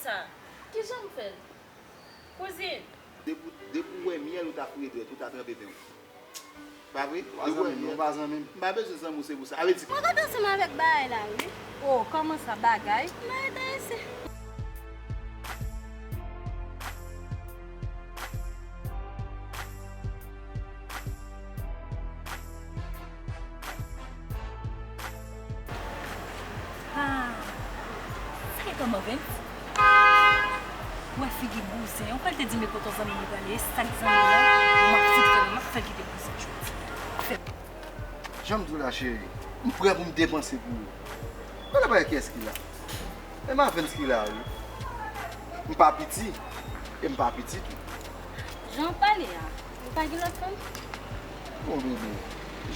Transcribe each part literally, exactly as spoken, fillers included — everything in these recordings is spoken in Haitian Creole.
Sa, kijan m fè l? Kouzin! Depi, depi w wè myèl ou ta foure dwèt ou ta tranpe pen w. Pa vre? Depi w wè myèl. Ou pa zanmi m. M pa bezwen zanmi w, se pou sa. A vle di. Mwen kontan ansanm avèk bagay la, wi. Oh, kòman sa bagay? Mwen enterese. Ah, sa e kòman, Vens? Ou wè figi bouzen an, ou pral te di m e kote zanmi m prale, e sa k zanmi la, m ap fout fè l, m ap fè l kite bouzen jodi. Fè. Jan m di w la, cheri, m prè pou m depanse pou ou. Gade bagay kiyès ki la. E m a Vens ki la, wi. M pa piti, e m pa piti tou. Jan w pale a, ou pa gen lòt fanm? Bon, bebe,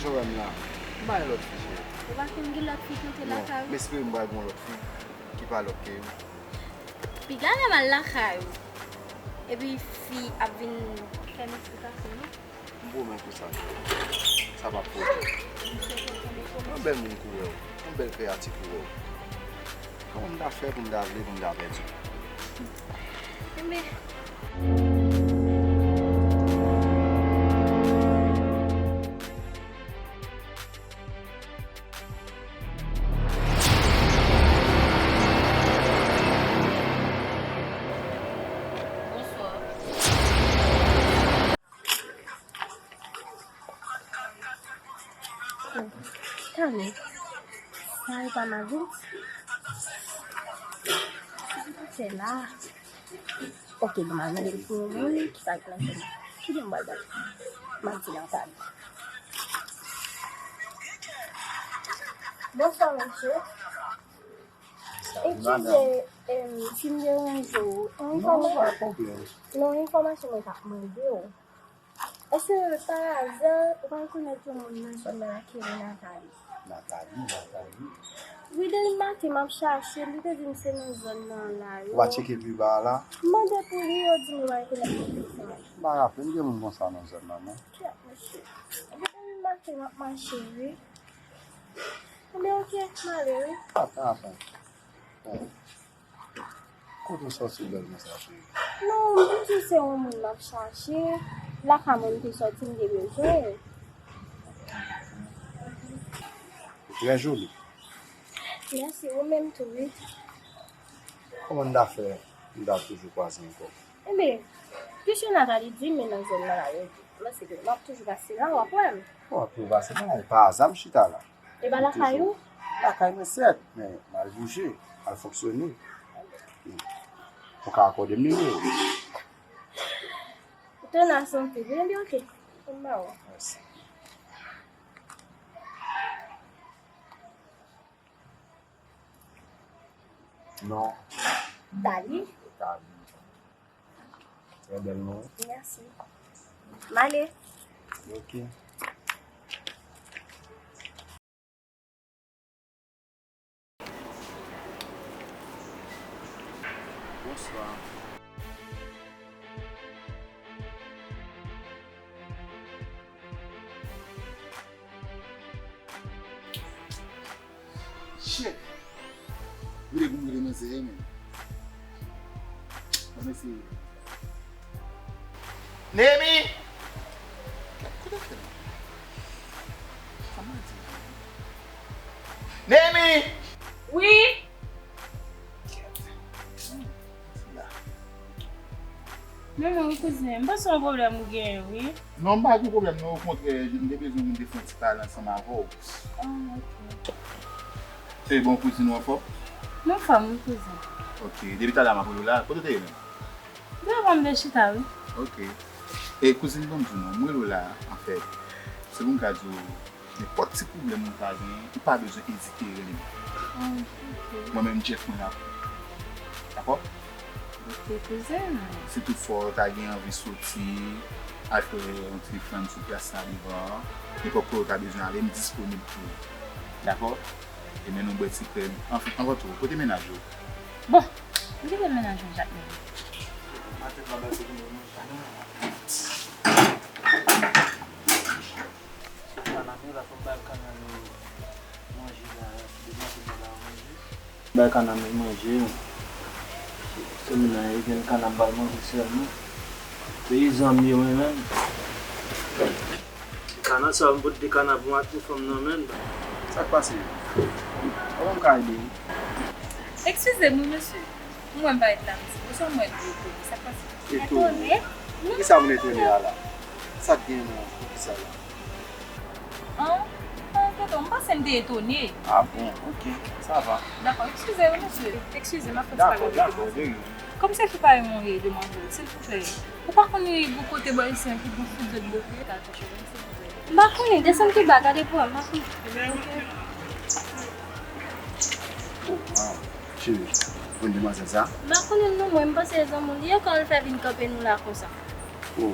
jan w wè m la, m pa gen lòt fi, cheri. Ou pa konn gen lòt fi k antre lakay ou? Non, m espere m pral gen yon lòt fi ki pa lòt ke ou. Piga lè m al lakay ou. Epi fi ap vin fè m eksplikasyon, non? M pwomèt ou sa. Sa p ap pwodui. Yon bèl moun kou wè w. Yon bèl kreyati kou wè w. Kòman m ta fè pou m ta vle pou m ta pèdi w? Enben. Bonswa. Tande, sa e pa Mavins? Sa li ap fè la? Ok, bon, m al mande l pou yon moun ki pa gen nan zòn nan. Kibyen m pral ba l? M ap di Nathalie. Bonswa, mesye. Eskize, em, si m deranje w. Non, pa pwoblèm. Non, enfòmasyon mwen t ap mande w. Èske, pa aza, ou pa rekonèt yon moun nan zòn nan la ki rele Nathalie? Nathalie, Nathalie. Wi, depi maten m ap chache l, li te di m se nan zòn nan la yo. Ou pa tcheke pi ba a la? M mande pou li, yo di m yo pa rekonèt moun sa. M pa raple m gen moun konsa nan zòn nan, non. Kèt, mesye. Depi maten m ap mache, wi. Enben, ok, m ale, wi. Atann, atann. Bon. Kote w sòti bèl konsa, cheri? Non, m di se yon moun m ap chache. Lakay mwen m te sòti, m te bezwen. Ou trè joli. Mèsi, ou menm tou, wi. Kòman n ta fè, n ta toujou kwaze ankò? Enben, piske Nathalie di m nan zòn nan la yo di. Mwen se ke m ap toujou pase la, w ap wè m. W ap toujou pase la, e pa aza m chita la. E pa lakay ou? Lakay mwen sèt, men m al bouje, m al fonksyone. Ou ka akòde m nimewo w. Ou tounen ansanm tou, wi, enben ok. Pou m ba w. Mèsi. Non. Dali. Dali. Trè bèl non. Mèsi. M ale. Ok. Bonswa. Shit! Vire pou m vire manzè, men. Ban m eseye. Nemi! Kote fè la? Sa m di la? Nemi! Wi! Non, non, wi, kouzen. M panse yon pwoblèm ou genyen, wi. Non, m pa gen pwoblèm, non, okontrè, m te bezwen vin te fè yon ti pale ansanm avè w. Ah, ok. Se bon, kouzin ou anfòm? M anfòm, wi, kouzen. Ok, depi talè a m ap rele w la, kote w te ye menm? Devan m te chita, wi. Ok. E kouzin, ban m di w non, m rele w la, anfèt, se pou m ka di w, nenpòt ti pwoblèm ou ta genyen, ou pa bezwen ezite rele m. Ah, ok. Mwen menm, Jeff, mwen la pou ou. Dakò? Ok, kouzen. Si toutfwa ou ta gen anvi soti, al fè yon ti flann sou plas la devan an, nenpòt kote ou ta bezwen ale, m disponib pou ou. Dakò? E men nou bwè ti krèm. Anfen, anvan tou, kote mennaj ou? Bon, m kite mennaj mwen Jakmèl. Kaname la, fò m bay kaname manje la, depi maten m pa ba yo manje. Bay kaname manje. Moun nan, e vin kanna m pral manje sèlman. Peyizan m ye, mwen menm. Kanna sa, m pot de kanna pou maten fanm nan menm. Sa k pase? Kòman m ka ede w? Eskize m, wi, mesye. M wè m parèt la, mesye. Mesye, m wè dlo kouri. Sa k pase? Etone? Etone? Kisa moun etone a la? Sa k gen nan kisa la? An? An, tonton, m panse m te etone. Ah bon, ok, sa va. Dakò, eskize wi, mesye. Eskize, m ap fè ti pale avèk ou. Dakò, dakò, de rien. Kòm se fi pa yon demwazèl, silvouplè. Ou pa konnen gon kote bò isi an ki gon fout zòt bote? M pa konnen, desann pi ba, gade pou wè, m pa konnen. Oh, wow. Cheri, ou konn demwazèl sa? M pa konnen l non, mwen, m panse e zanmi w li ye, kòman l fè vin kanpe nou la konsa? Oh.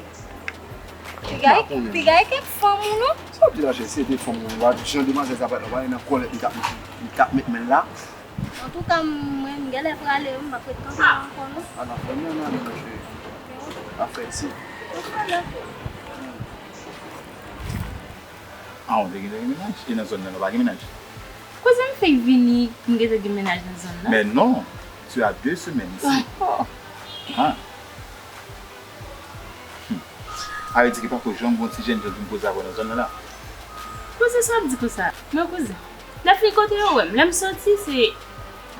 Piga e, piga e kèk fanm ou non? Sa w di la, cheri, si se te fanm ou, w a jan demwazèl sa pral la, w a nan kòlèt li t ap met, li t ap met men l la. Antouka, mwen, m genlè prale, wi, m p ap ret kanpe la ankò non. A, n ap fè men nan men, cheri. N ap fè isi. Ok, dakò. Ah, ou te gentan gen mennaj? E nan zòn nan, nou pa gen mennaj? Kote m fèk vini, m gentan gen mennaj nan zòn nan? Men non, tu as deux semaines ici. Oh. Ah. Hmm. Sa vle di ke pako janm gon ti jènjan ki vin poze avè w nan zòn nan la? Kouzen, sa w ap di konsa? Men kouzen, nan fin kote yo wè m, lè m soti, se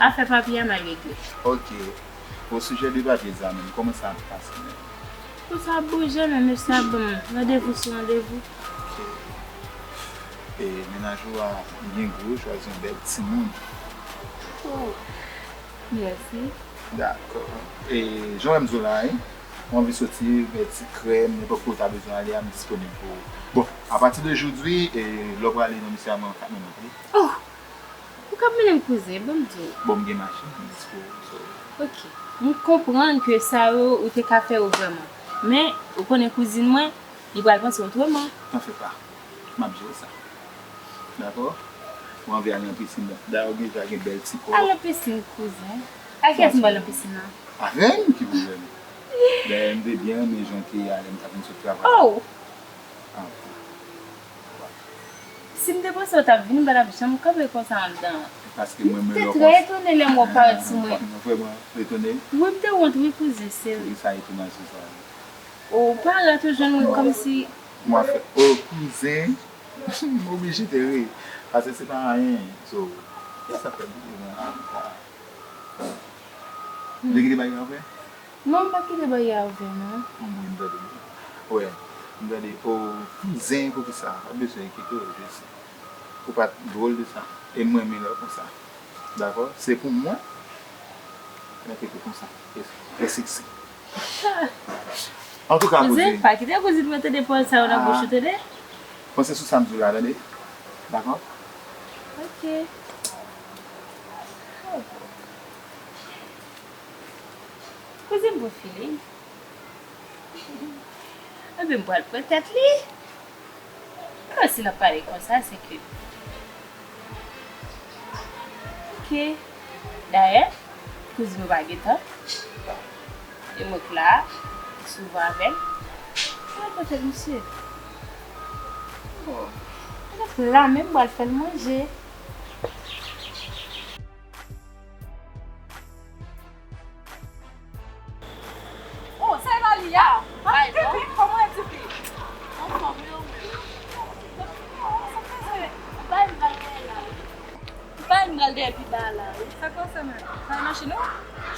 afè papye a m al regle. Ok. O sijè de papye sa menm, kòman sa ap pase menm? Tout sa ap bouje, men mesye ap ban m randevou sou randevou. Ok. E mennaj ou a byen gwo, chwazi yon bèl timoun. Oh, mèsi. Dakò. E jan w wè m di w la, wi, ou anvi soti, fè ti krèm, nenpòt kote w ta bezwen ale a, m disponib pou ou. Bon, apati de jodi, e lè w prale nan misye a, mwen, m ap mennen w, wi. Oh! Ou k ap mennen m kouzen, ban m di w. Bon, m gen machin, m dispo, so. Ok. M konprann ke sa yo, ou te ka fè yo vrèman. Men, ou konnen kouzin mwen, li pral panse otreman. T'en fais pas. M ap jere sa. Dakò? Ou anvi al nan pisin nan. Dayè, ou deja gen bèl ti kò. Al nan pisin, kouzen. Ak kiyès m pral nan pisin nan? Avè m? Ki pwoblèm? Dayè, m te byen renmen jan w te ye a lè m t ap vin sot travay la. Oh! Ah, ok. Si m te panse w t ap vini, m pa t ap janm kanpe konsa anndan an. Paske mwen, mwen lè w konsa. M te trè etone lè m wè w parèt sou mwen. Ou vrèman etone? Wi, m te wont, wi, kouzen, sere. Poukisa etone sou sa? O, parèt ou jwenn mwen kòmsi. Mwen fè, o, kouzen. M oblije te ri. Paske se pa anyen. So, sa fè m ri, mwen, a, a. Ou te kite bagay la ouvè? Non, m pa kite baryè a ouvè non. Mwen, m tande. Wè, m tande, o, kouzen, poukisa? Pa bezwen enkyete w, jis. Ou pa t dwòl de sa. E m renmen lè w konsa. Dakò? Se pou mwen. Mete tou konsa. E, e seksi. Antouka, kouzen, pa kite kouzin mwen tande pawòl sa yo nan bouch ou, tande? Panse sou sa m di w la, tande? Dakò? Ok. Kouzin bon feeling. Ebyen, m pral pran tèt li. Ah, si l ap pale konsa, se ke. Ok. Dayè, kouzin ou pa gen tan. E mwen k la, souvan avè l. Mwen pran tèt misye. Bon. Mwen la menm, m pral fè l manje. Oh, sa e pa li a? Bay non. Tifi, kòman e, tifi? Anfòm, wi, ou menm? Oh, sa pase? Bay m pral dèyè la, wi. Bay m pral dèyè pi ba la, wi. Sa k pase menm? Sa e machin ou?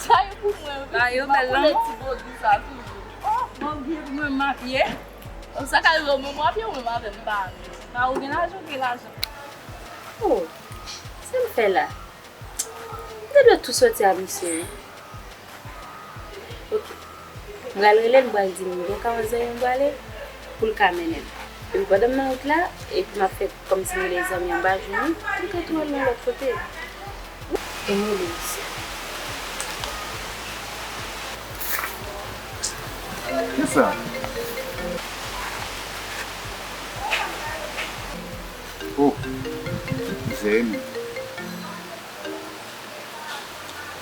Sa yo pou mwen, wi. Ba yo bèl lanmou. Ti bodi sa toujou. Oh, bon, byen pou mwen, m ap ye. Sa ka rive w menm w ap ye, ou menm avè m pa ale. Ba ou gen lajan, ou gen lajan. Oh, sa m fè la? M te dwe tou soti a misye, wi. Ok. M pral rele l, m pral di l m gen yon karant zanmi m prale pou l ka mennen m. Epi pandan m nan wout la, epi m ap fè kòmsi m rele zanmi an m pa jwenn li, m ka tou al nan lòt kote. E m rele misye. Kisa? Oh, Zemi.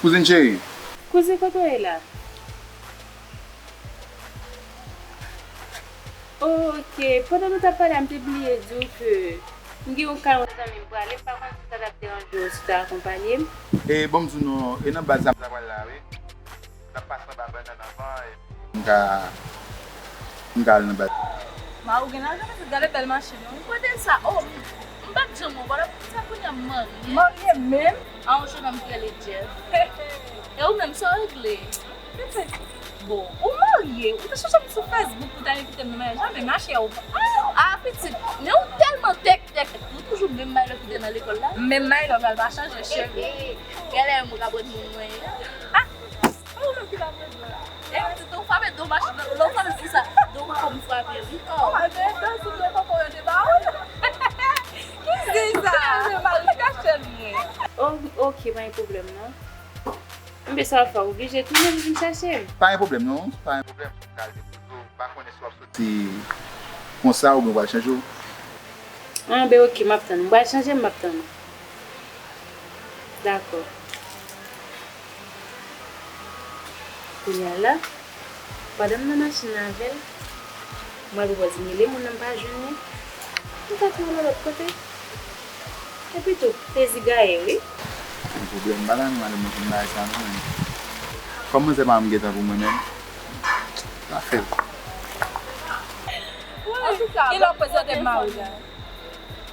Kouzin cheri. Kouzin, kote w ye la? Oh, ok. Pandan nou t ap pale a, m te bliye di w ke m gen yon kay yon zanmi m prale. M pa konn si sa t ap deranje w si w ta akonpanye m. E, bon, m di w non, e nan baz la m ta pral la, wi. Ap pase anba bannann anvan, epi m ka, m ka al nan ba. Ma, ou gen lajan, mesye, gade bèl machin, non? Kote sa? Oh, m pa t janm wè w. Vwala poukisa kounye a m marye. Marye menm? A yon jennonm ki rele Jeff. E ou menm, sa w regle? Bon, ou marye, ou te chèche m sou Facebook pou ta envite m nan maryaj la, men machè ou. Ah, pitit, men ou tèlman tèk, tèk, ou toujou menm my love ki te nan lekòl la. Menm my love la, l pa chanje, cheri. Genlè m ka pran moun mwen ye. Ah, se ou menm ki pa pran moun la. E pitit, ou frape do machin nan, lè ou frape di sa, do kòkò m frape, wi. Oh, men do sou do kòkò yo te ba ou. Ki zen sa? Se mal li ka fè l mwen. Oh, ok, pa gen pwoblèm non. Enben sa w ap fè, w oblije tounen pou vin chache m. Pa gen pwoblèm non, pa gen pwoblèm. M ka al depoze w, m pa konnen si w ap soti konsa oubyen w pral chanje w. Enben ok, m ap tann ou. M pral chanje m, m ap tann ou. Dakò. Kounye a la, pandan m nan machin nan avè l, mwen poko di m rele moun nan, m pa jwenn li. M ta tou nan lòt kote. Epi tou, plezi gaye, wi. Gen pwoblèm, m pa ta renmen ale mwen konn bagay sa non, menm. Kòm manzè pa janm gen tan pou mwen menm, pa fè l. Antouka, kilè w ap prezante m mari w la?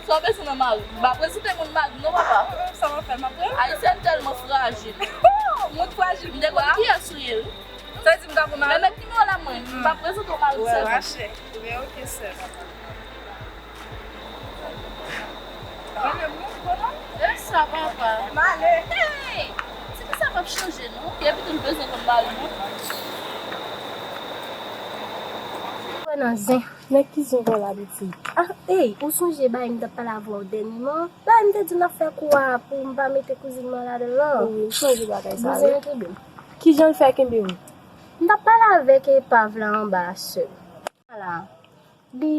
Sa w bezwen nan mari m? M pa prezante moun mari m non, papa. Sa w ap fè, m ap rele? Ayisyèn tèlman frajil. Moun frajil. M te konn kiyès ou ye, wi. Sa vle di m ka pran mari? Men met nimewo w la mwen. M pa prezante w mari m sèlman. Wè, machè. Men ok, sè. Mwen menm, non, m konnen. E sa, papa. M ale. Hey! Ti fi sa p ap chanje, non. Epi tou, l bezwen konn mari m, wi. Wè nan zen. Nan ki zen w la, pitit? Ah, ey, ou sonje bagay m t ap pale avè w dènyèman? Bagay m te di w n ap fè kou a pou m pa mete kouzin mwen ladan l lan? Wi, m sonje bagay sa, wi. Bouzen an kenbe m. Kijan l fè kenbe w? M t ap pale avèk Epav la anba a, sè. Ala. Li,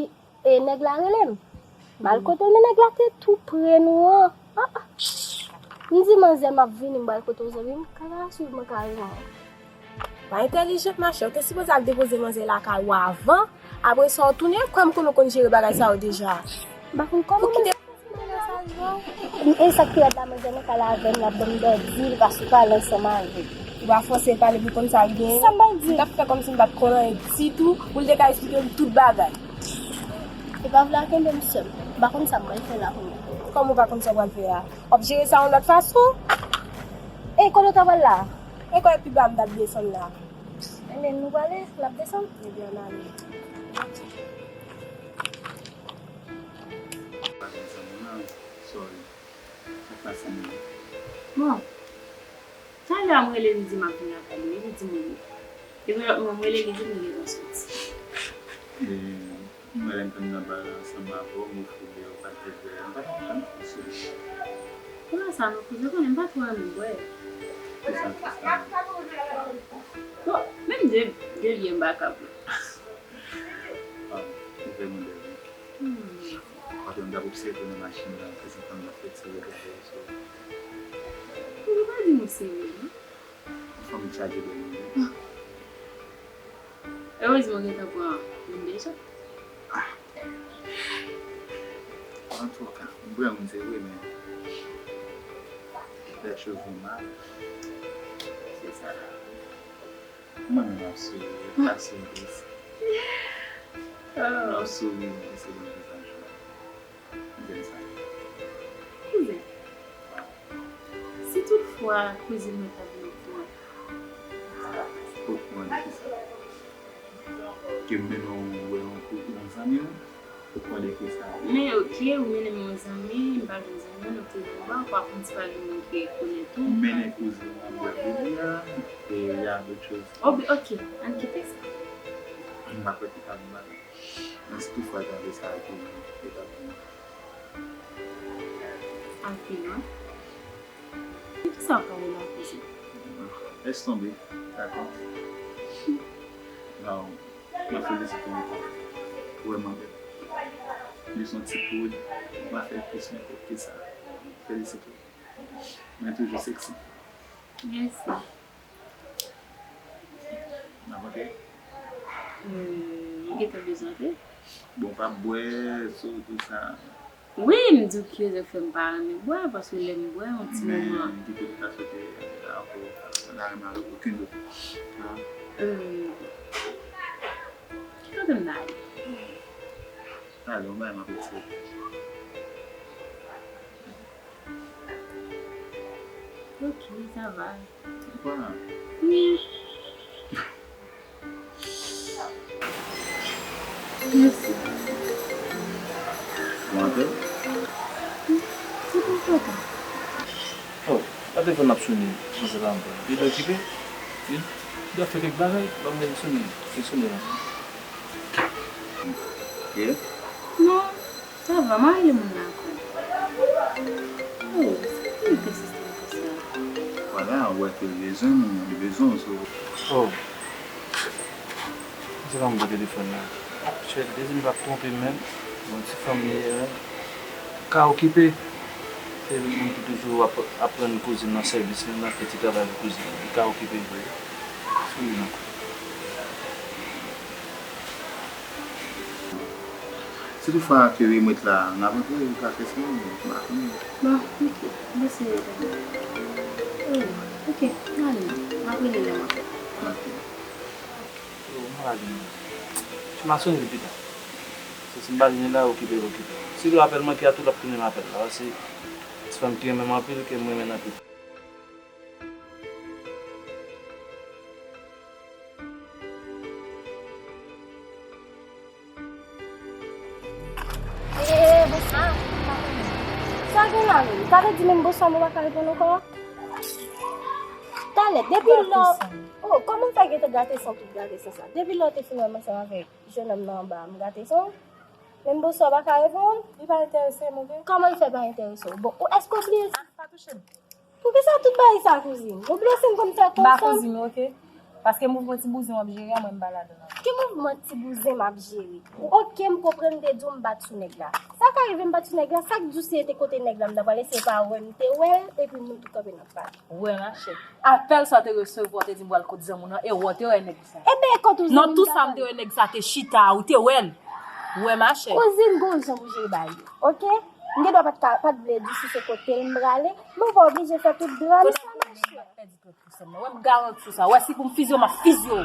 e, nèg la rele m. M al kote l, men nèg la te tou pre nou an. Ah, ah. M di manzè m ap vini, m pral kote w, zanmi m, kaka swiv mwen kareman. Pa entèlijan, machè, ou te sipoze al depoze manzè lakay ou avan. Apre sa, ou tounen, kwè m konnen w konn jere bagay sa yo deja. M pa konn kòman. Ou kite E sa k pi rèd la, manzè nan kay la avè m, l ap ban m dòdi, li pa sou pale ansanm avè m. Ou pa fòse l pale pou l konn sa l genyen. Sa m pral di? M t ap fè kòmsi m pa t konn anyen ditou, pou l te ka esplike m tout bagay. Li pa vle kenbe m sè m. M pa konn sa m pral fè la kounye a. Kòman w pa konn sa w pral fè a? W ap jere sa yon lòt fason. E kote w ta pral la? E kote pi ba m t ap desann la? Enben, nou prale, n ap desann. Ebyen, ann ale. Sorry. Sa k pase menm? Bon, talè a m rele l, m di m ap vin lakay li, li di m wi. Epi lòt mwa m rele l, li di m li gentan soti. E, m wè lè m te nan ba la ansanm avè w, m ofri w de yon pakèt vè, m pa t janm fè sa. Pou la sa, non, kouzen, konnen m pa twò renmen bwè. Kisa, kisa? Bon, menm de, de byen m pa ka bwè. Ah, ou vrèman bèl, wi. Hmm. Paske m t ap obsève nan machin nan, prezantan m t ap fè ti regade sou ou. Ou pa di m ou serye, non? Fanm chaje bèl moun, wi. Erezman w gentan pran youn deja. Ah. Antouka, m pran youn, se vre, men les choses vont mal. Se sa. Mwen menm m ap souri, pa souri. M ap souri, se bon vizaj la. M renmen sa. Kouzen, si toutfwa kouzin mwen ta vin nan kwen an, ou pran de kisa? Ke m mennen w wè yon kou-, yon zanmi w? Ou pran de kisa? Men, ok, ou mennen m yon zanmi, m pa jwenn zanmi, nou te nan ba, ou pa konn si pa gen moun ki rekonèt ou. Ou mennen kouzin w wè kounye a, e y a d'autres choses. Oh, ok, ann kite sa. M pa kwè ki ta bon bagay. Men si toutfwa tande sa a ki eta pou mwen. Anpil, wi. Poukisa w pale la kouzin? Lès tonbe, dakò? Waw, mwen felisite w ankò. Vrèman bèl. Men se yon ti poud, ou pa fè plis nenpòt ke sa. Felisite w. Men toujou sexy. Mèsi. N ap antre? Hmm, ou gentan bezwen antre? Bon, w pa bwè, so, tout sa. Wi, m di w ki rezon k fè m pa renmen bwè, paske lè m bwè, yon ti moman. Men ki kote w ta swete al avè w? Ou ta renmen al okenn kote? Hein? Euh, ki kote m ta ale? Talè, yon bagay m ap eksplike. Ok, sa va. Ou pa renmen? Wi. Mèsi. Ou antre? Se pa enpòtan. Oh, pa telefòn ap sone, mwen se pa antre. Li dwe okipe. Li dwe fè kèk bagay, ban mwen sone, li sone la. Ok. Non, sa va, m a rele moun nan ankò. Oh, sa ki te sistèm konsa? Vwala, ou wè ke li bezwen nou, li bezwen w, so. Oh. Se pa mwen pran telefòn nan. Chè, Dezi m p ap twonpe m menm. Bon, ti fanm li ye menm. Ka okipe. Se moun ki toujou ap, ap rann kouzin nan sèvis, menm nan fè ti travay pou kouzin. Li ka okipe vre. Sou li nan. Si toutfwa ke remèt la, n ap antre, ou ka fè sa, m pa konnen. Bon, ok. Mèsi, medam. Oh, ok, n ale. M ap rele lè m antre. Ok. Yo, m pa gen. M a sonje l pita. Se si m pa gen la, okipe, okipe. Si l apèl manke a tou, l ap tounen m apèl la. Se ti fanm ki renmen m anpil, ke m renmen l anpil. Eh, bonswa. Sa gen la menm? Sa vle di menm bonswa nou pa ka reponn ankò? Talè, depi lò. Oh, kòman w fè gentan gate san tout gate san sa? Depi lò w te fin wè m ansanm avèk jennonm nan anba a, m gate san w. Menm bonswa pa ka reponn? Li pa enterese m, oke? Kòman l fè pa enterese w? Bon, ou èske w bliye? Ah, pa touche m. Poukisa tout bagay sa, kouzin? Ou bliye si m konn fè kòb sa? M pa kouzin ou, oke? Paske mouvman ti bouzen w ap jere a, mwen m pa ladan l. Ki mouvman ti bouzen m ap jere? Ou oke, m konprann, te di w m bat sou nèg la. Sa ka rive m bat sou nèg la, sa k di w si se te kote nèg la m ta pral, e se pa wè m te wè l, epi moun tout kanpe nan paj. Wè machè. Apèl sa w te resevwa, w te di m pral kot zanmi w nan, e wè w te wè nèg sa. Ebyen, e kot ou zanmi m ta pral? Non, tou sa m te wè nèg sa te chita a, ou te wè l. Wè machè. Kouzin, gon jan pou jere bagay yo, oke? M gen dwa pa t ka, pa t vle di si se kote l m prale, men w pa oblije fè tout dram sa, machè. Wè, m garanti w sa. Wè, si pou m fizye w, m ap fizye w.